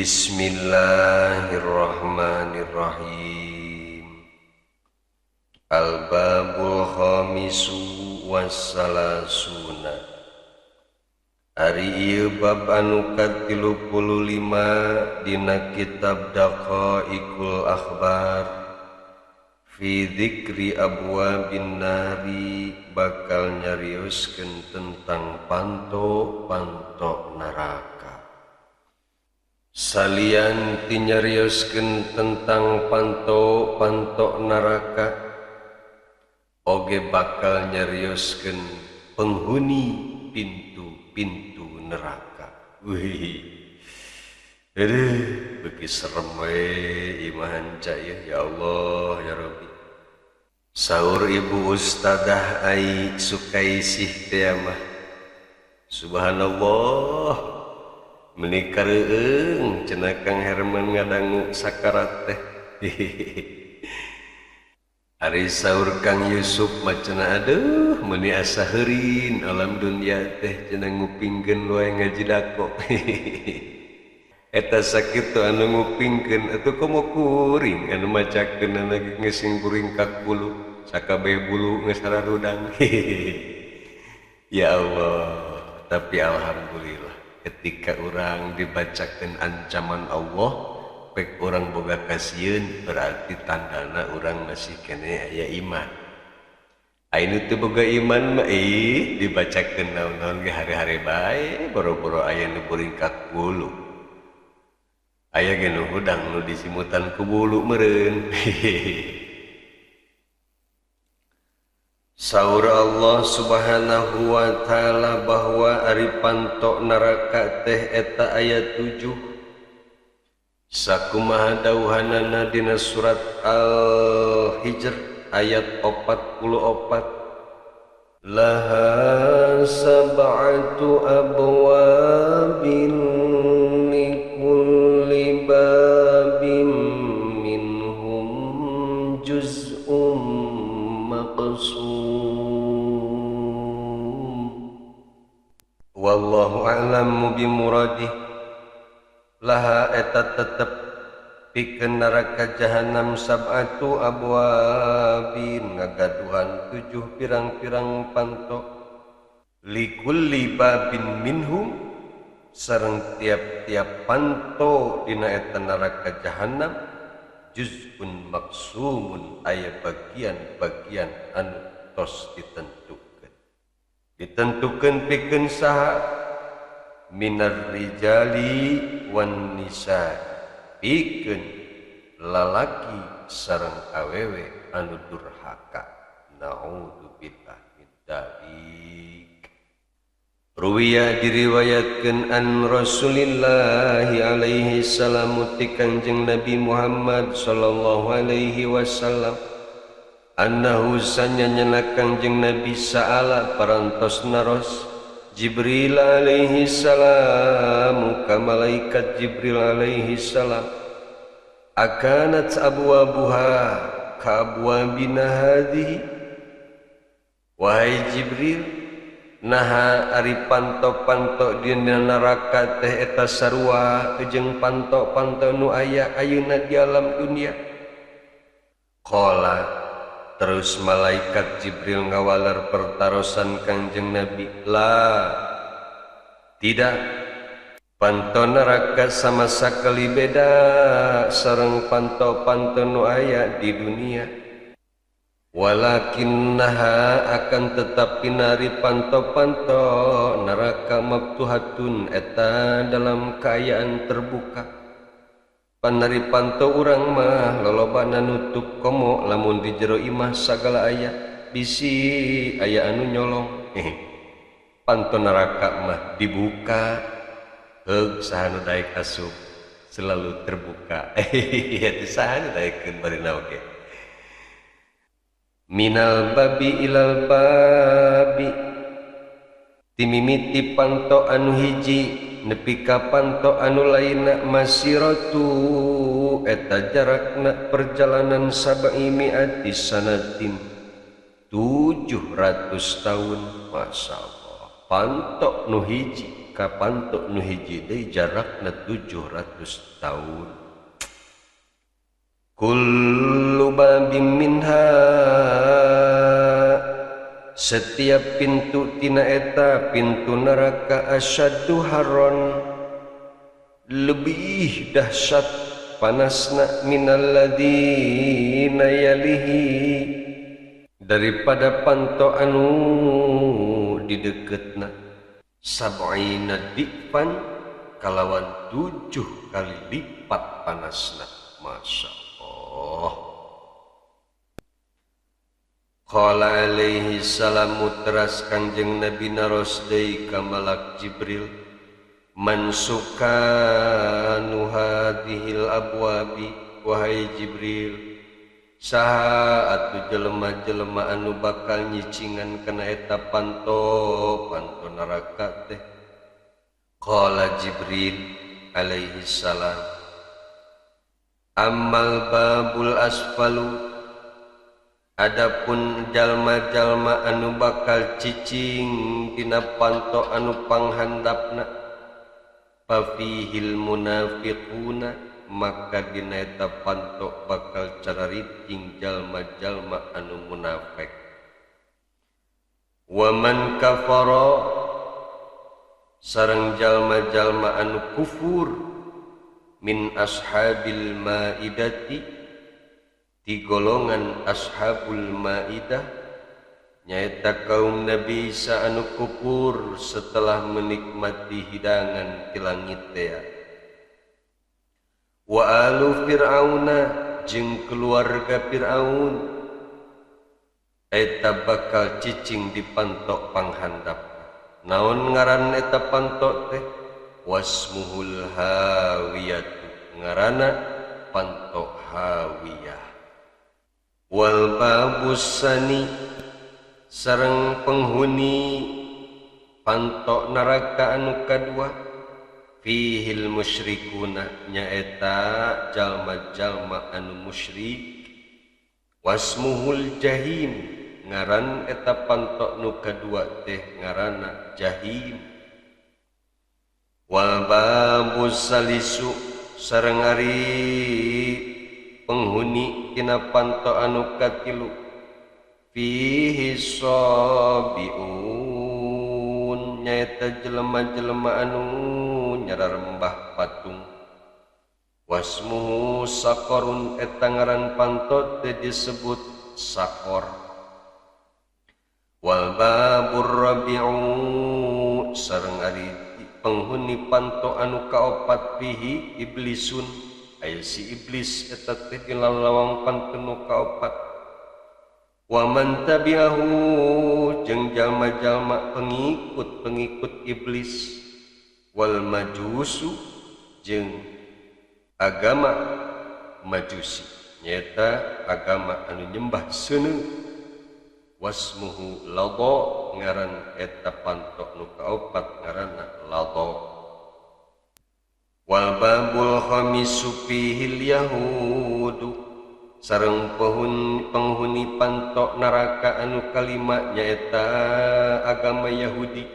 Bismillahirrahmanirrahim. Al-babul khamisu wassalasuna. Ari ieu bab anu ka-35 dina kitab Daqaiqul Akhbar fi dzikri abwabin nari bakal nyarioskeun tentang panto-panto neraka. Salian ti nyarioskeun tentang panto-panto neraka, oge bakal nyarioskeun penghuni pintu-pintu neraka. Wih, aduh, beuki serem we imahan cai ya Allah ya Rabbi. Saur ibu ustadzah ai Sukaisih teh mah, subhanallah, meuni kareueung cenah Kang Herman ngadangu sakarat teh. Ari saur Kang Yusuf mah cenah, aduh, meuni asa heurin alam dunia teh cenah ngupingkeun wae ngaji dako. Eta sakitu anu ngupingkeun atuh komo kuring anu macakeun anu geus sing buringkak bulu sakabeh bulu geus sararudang. Ya Allah, tapi alhamdulillah ketika orang dibacakan ancaman Allah pek orang boga kasieun, berarti tandana orang masih kene aya iman. Ayeuna teu boga iman mah ih dibacakeun naon-naon ge hare-hare bae, boro-boro aya nu buringkak bulu. Aya ge nu hudang nu disimutan ku bulu meureun. Saur Allah Subhanahu wa taala bahwa ari panto neraka teh eta aya 7. Sakumaha dawuhanana dina surat Al-Hijr ayat 44. Laha sab'atu abwabin likulli babin minhum juz'un maqsum. Wallahu a'lamu bimuradih. Laha eta tetep pikeun neraka jahanam sab'atu abwabin ngagaduhan 7 pirang-pirang panto, likulli babin minhum sareng tiap-tiap panto dina eta neraka jahanam juz'un maqsumun aya bagian-bagian anu tos ditentukeun. Ditentukeun pikeun saha? Minar rijali wan nisa, pikeun lalaki sareng awewe anu durhaka. Naudzubillah min dzalik. Ruwiya diriwayatkeun an Rasulillah alaihi salamu ti Kanjeng Nabi Muhammad sallallahu alaihi wasallam annahu sanyanyana Kanjeng Nabi sa'ala parantos naros Jibril alaihi salam ka malaikat Jibril alaihi salam, akanat abwabuha ka abwabina hadhihi. Wahai Jibril, naha ari panto-panto dina neraka teh eta sarua jeung panto-panto nu aya ayeuna di alam dunia? Qala, terus malaikat Jibril ngawaler pertarosan Kanjeng Nabi, la, tidak, panto neraka sama sakali beda sareng panto-panto nu aya di dunia. Walakinnaha akan tetapi nari panto-panto neraka maftuhatun eta dalam keadaan terbuka. Panari panto urang mah lolobana nutup komo lamun di jero imah sagala aya bisi aya anu nyolong. Panto neraka mah dibuka, heug saha nu daek asup selalu terbuka. Ieu saha nu daekeun barina oge. Minal babi ilal babi, timimiti panto anu hiji nepi ka panto anu lainna masiratu eta jarakna perjalanan sabai mi'ati sanatin 700 tahun. Masya Allah, panto nu hiji ka panto nu hiji deui jarakna 700 tahun. Kullu babim minha, setiap pintu tina eta pintu neraka asyaddu harron, lebih dahsyat panasna minalladzina yalihi, daripada panto anu di deketna. Sab'ina dikfan, kalawan 7 kali lipat panasna. Masya Allah. Qala alaihi salamu, teras Kangjeng Nabi naros deui ka Malak Jibril, man sukanu hadhil abwabi, wahai Jibril, saha atuh jelema-jelema anu bakal nyicingan kana eta panto panto neraka teh? Qala Jibril alaihi salam, ammal babul asfalu, adapun jalma-jalma anu bakal cicing dina panto anu panghandapna, fafihil munafiquna, maka dina eta panto bakal carariting jalma-jalma anu munafik. Wa man kafara, sareng jalma-jalma anu kufur, min ashabil maidati, di golongan ashabul maidah, nyaeta kaum Nabi Isa anu kufur setelah menikmati hidangan ti langit tea. Wa alu fir'auna, jeung keluarga Fir'aun, eta bakal cicing di pantok panghandap. Naon ngaran eta pantok teh? Wasmuhul hawiyatu, ngaranna pantok hawiyah. Wal babus sani, sareng penghuni pantok neraka anu kadua, fihil musyrikuna, nyaeta jalma-jalma anu musyrik. Wasmuhul jahim, ngaran eta pantok nu kadua teh ngaranna jahim. Wal babus salisu, sareng ari penghuni tina panto anu katilu, fihi sabiun, nyaeta jelema-jelema anu nyararembah patung. Wasmuhu sakorun, eta ngaran panto teh disebut sakor. Wal babur rabi'u, sareng ari penghuni panto anu kaopat, fihi iblisun, aya si iblis eta teh di lalawang panto nu kaopat. Wa man tabi'ahu, jeung jalma-jalma pengikut-pengikut iblis. Wal majusu, jeung agama majusi, nyaeta agama anu nyembah seuneu. Wasmuhu ladha, ngaran eta panto nu kaopat ngaranna ladha. Wal babul khamisu fihil yahudu, sareng penghuni pantok neraka anu kalima nyaeta agama Yahudi.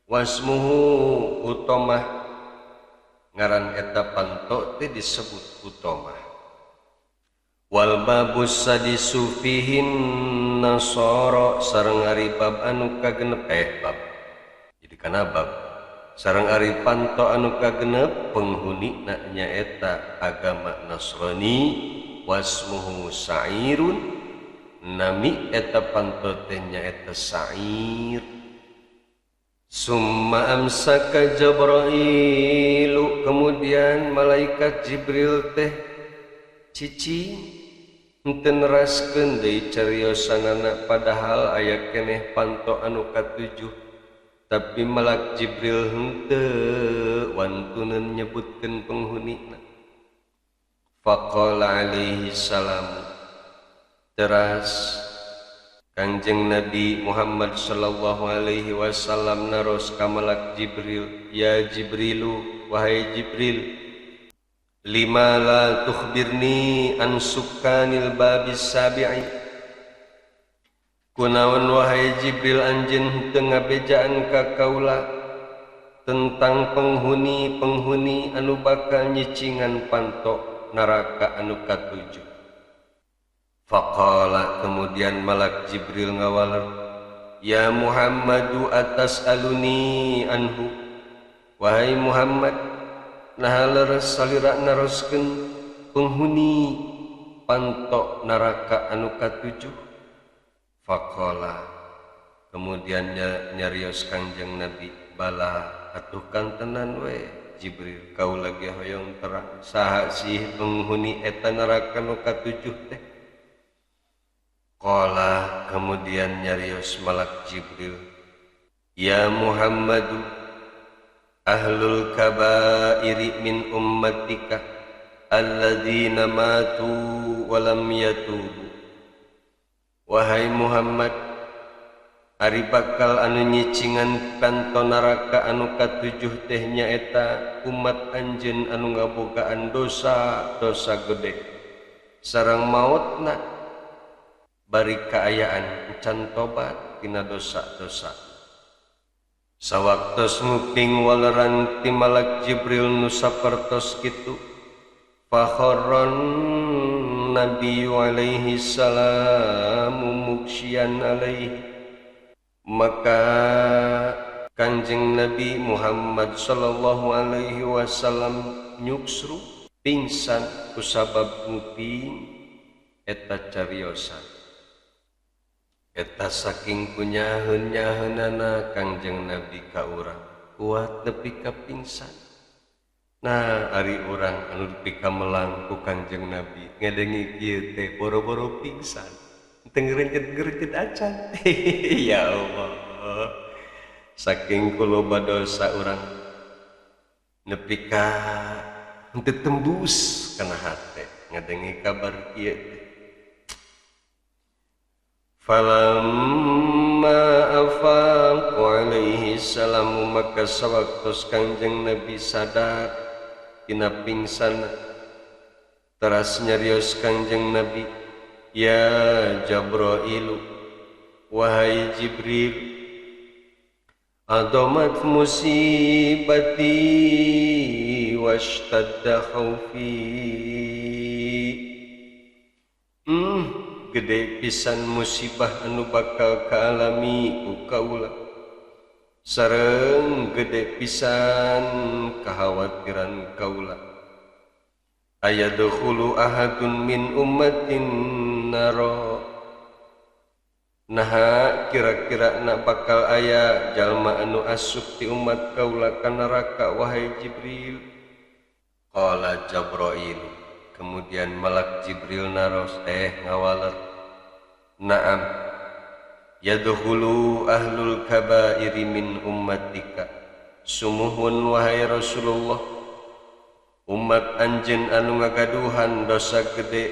Wasmuhu utamah, ngaran eta pantok teh disebut utamah. Wal babus sadisu fihin nasara, sareng ari bab anu kagenep bab jadi kana bab sareng ari panto anu kagenep penghuni na nyaeta agama Nasrani. Wasmuhu sa'irun, nami eta panto teh nyaeta sa'ir. Summa amsaka Jibrailu, kemudian malaikat Jibril teh cicing henteu neraskeun deui cariosanana, padahal aya keneh panto anu katujuh, tapi malak Jibril henteu wantuneun nyebutkeun penghunina. Faqala alaihi salam, teras Kangjeng Nabi Muhammad sallallahu alaihi wasallam naros ka malak Jibril, ya Jibrilu, wahai Jibril, lima la tukhbirni an sukkanil babis sabi'i, kunaon wahai Jibril anjeun teu ngabejaan ka kaula Tentang penghuni-penghuni anu bakal nyicingan panto neraka anu katujuh. Faqala kemudian malak Jibril ngawaler, ya Muhammadu atas aluni anhu, wahai Muhammad, naha leres salira naroskeun penghuni panto neraka anu katujuh. Faqala kemudian nyarios Kangjeng Nabi, bala atuh kantenan we Jibril, kau lagi hoyong terang saha sih penghuni eta neraka nu katujuh teh. Qala kemudian nyarios malak Jibril, ya Muhammadu ahlul kabairi min ummatika alladzina matu walam yatubu. Wahai Muhammad, ari bakal anu nyicingan panto neraka anu katujuh teh nyaeta umat anjeun anu ngabogaan dosa-dosa gede sareng maotna bari kaayaan can tobat tina dosa-dosa. Sawaktos nguping waleran ti malak Jibril nu sapertos kitu, fakharran nabiyyu alaihi salamu muksyian alaihi, maka Kanjeng Nabi Muhammad sallallahu alaihi wasallam nyuksru pingsan kusabab nguping eta cariosan. Eta saking kunyaheun-nyaheunana Kangjeng Nabi ka urang kuat nepi ka pingsan. Nah, ari urang anu nepi ka melang ku Kangjeng Nabi ngedengi kieu teh boro-boro pingsan, teu ngeurencet-ngeurencet acan. Ya Allah, saking kuloba dosa urang nepi ka henteu tembus kana hate ngadengi kabar kieu teh. Falamma afaq alaihi salamu, maka sawaktos Kangjeng Nabi sadar tina pingsan, teras nyarios Kangjeng Nabi, ya Jabrailu, wahai Jibril, adomat musibati washtadda khawfi. Gede pisan musibah anu bakal kaalami ku kaula, sareng gede pisan kekhawatiran kaula. Ayadkhulu ahadun min ummatin naro, naha kira-kira nak bakal aya jalma anu asup ti umat kaula ka neraka wahai Jibril. Qala Jabrail, kemudian malak Jibril naros ngawaler, na'am yadkhulu ahlul kabairi min ummatika. Sumuhun wahai Rasulullah, umat anjeun anu ngagaduhan dosa gede,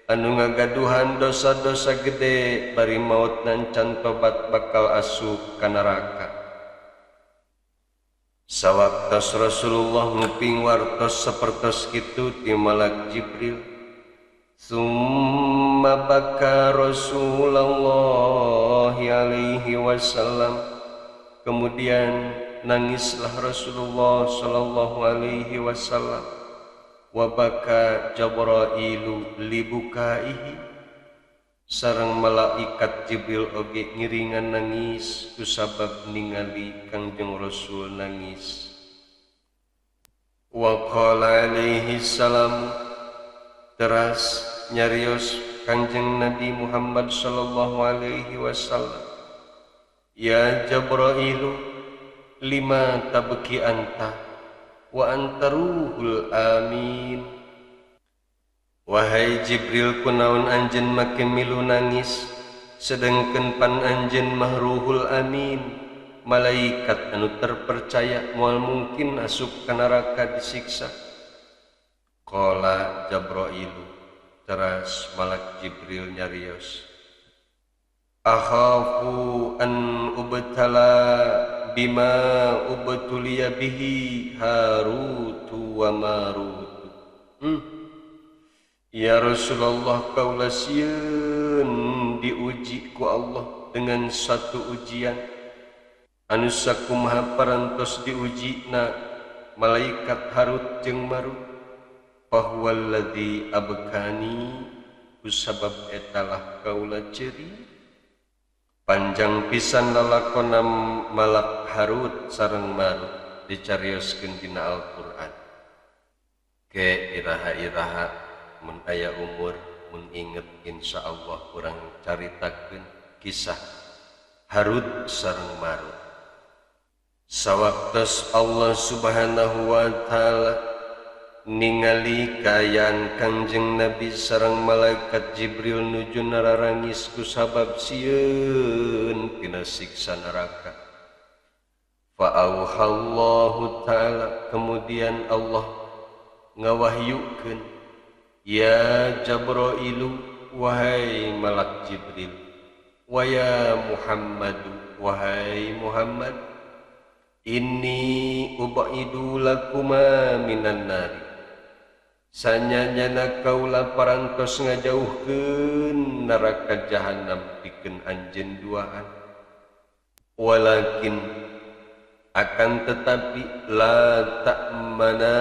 anu ngagaduhan dosa-dosa gede bari maut can tobat bakal asup ka neraka. Sawaktos Rasulullah nguping wartos sapertos kitu ti malak Jibril, summa baka Rasulullah alaihi wasallam, kemudian nangislah Rasulullah sallallahu alaihi wasallam. Wa baka Jabrailu libukaihi, sareng malaikat Jibril oge ngiringan nangis kusabab ningali Kangjeng Rasul nangis. Wa qala alaihi salam, teras nyarios Kangjeng Nabi Muhammad sallallahu alaihi wasallam, ya Jabrailu lima tabki anta wa anta ruhul amin. Wahai Jibril, kunaon anjeun make milu nangis sedengkeun pan anjeun mah ruhul amin, malaikat anu terpercaya moal mungkin asup ka neraka disiksa. Qala Jabrailu, teras malak Jibril nyarios, akhafu an ubtala bima ubtuliya bihi Harutu wa Marutu. Ya Rasulullah, kaula sieun diuji ku Allah dengan satu ujian Anu sakumaha parantos diujina malaikat Harut jeung Marut fahuwallazi abkani kusabab etalah kaula ceuri. Panjang pisan lalakona malak Harut sareng Marut dicarioskeun dina Al-Qur'an. Ke iraha-iraha mun aya umur mun inget insyaallah urang caritakeun kisah Harut sareng Marut. Sawaktos Allah Subhanahu wa ta'ala ningali kaayaan Kangjeng Nabi sareng malaikat Jibril nuju nararangis ku sabab sieun tina siksa neraka. Fa auhallahu ta'ala, kemudian Allah ngawahyukeun, ya Jabrailu, wahai malak Jibril, wa ya Muhammadu, wahai Muhammad, inni ubaidu lakuma minan nari. Sanyanyana kaula parantos ngajauhkeun neraka jahanam pikeun anjeun duaan. Walakin akan tetapi la ta'mana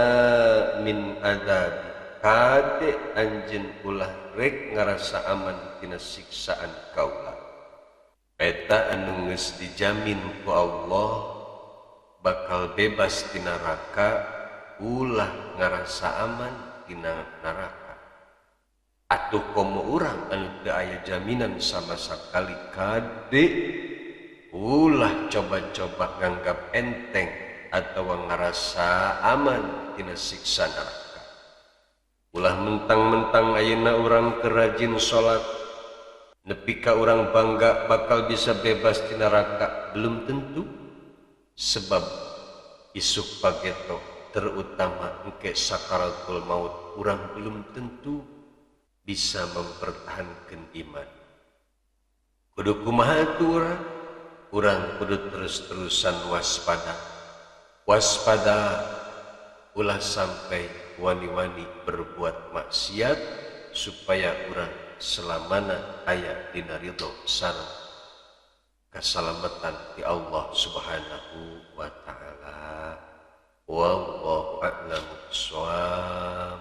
min azabi, kade anjeun ulah rek ngarasa aman tina siksaan kaula. Eta anu geus dijamin ku Allah bakal bebas tina neraka, ulah ngarasa aman tina neraka. Atuh komo urang anu teu aya jaminan sama sakali, kade ulah coba-coba nganggap enteng atau ngarasa aman tina siksa neraka. Ulah mentang-mentang ayeuna urang kerajin salat nepi ka urang bangga bakal bisa bebas tina neraka, belum tentu. Sebab isuk pageto terutama engke sakaratul maut urang belum tentu bisa mempertahankan iman. Kudu kumaha atuh urang? Urang kudu terus-terusan waspada. Waspada ulah sampai wani-wani berbuat maksiat supaya urang selamana aya dina ridho sareng keselamatan di Allah Subhanahu wa ta'ala. Wallahu a'lam bishawab.